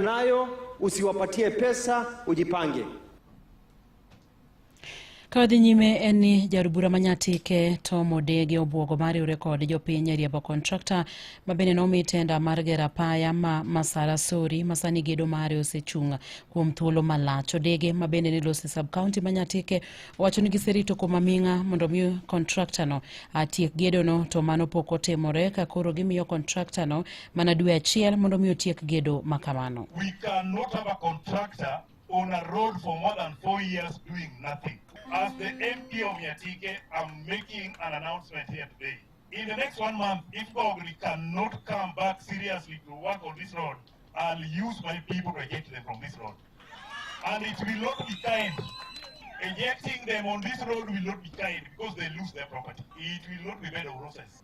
Nayo usiwapatie pesa, ujipange. Ka wadhi nyime en ni jaod bura ma Nyatike Tom Odege obwogo mar riwre kod jopiny e riembo kontrakta ma bende nomi tenda mar gero apaya ma Masara Sori ma sani gedo mare osechung' kuom thuolo malach. Odege ma bende ne loso e sub county ma Nyatike owacho ni giserito kuom aming'a mondo mi kontraktano atiek gedono to mano pok otimore ka koro gimiyo kontraktano mana dwe achiel mondo mi otiek gedo ma kamano. We cannot have a contractor on a road for more than 4 years doing nothing. As the MP of Nyatike, I'm making an announcement here today. In the next one month, if Gogri cannot come back seriously to work on this road, I'll use my people to eject them from this road. And it will not be kind. Ejecting them on this road will not be kind because they lose their property. It will not be bed of roses.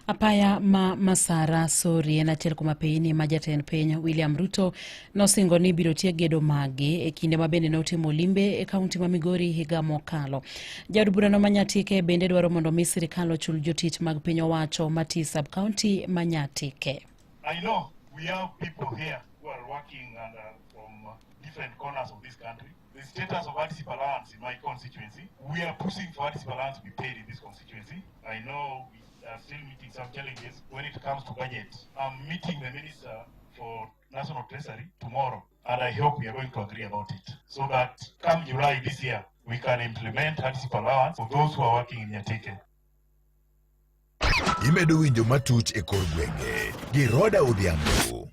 Apaya ma Masara Sori en achiel kuom apeyini ma jatend piny William Ruto nosingo ni biro tiek gedo maggi e kinde ma bende notimo limbe e kaunti ma Migori higa mokalo. Jaod burano ma Nyatike bende dwaro mondo mi sirikal ochul jotich mag piny owacho mati sub county ma Nyatike. I know we have people here who are working and from different corners of this country. The status of hardship allowance in my constituency, we are pushing for hardship allowance to be paid in this constituency. I know we are still meeting some challenges when it comes to budget. I'm meeting the Minister for National Treasury tomorrow, and I hope we are going to agree about it so that come July this year, we can implement hardship allowance for those who are working in Nyatike. Imedo winjo matuch e kor gwenge gi Roda Odhiambo.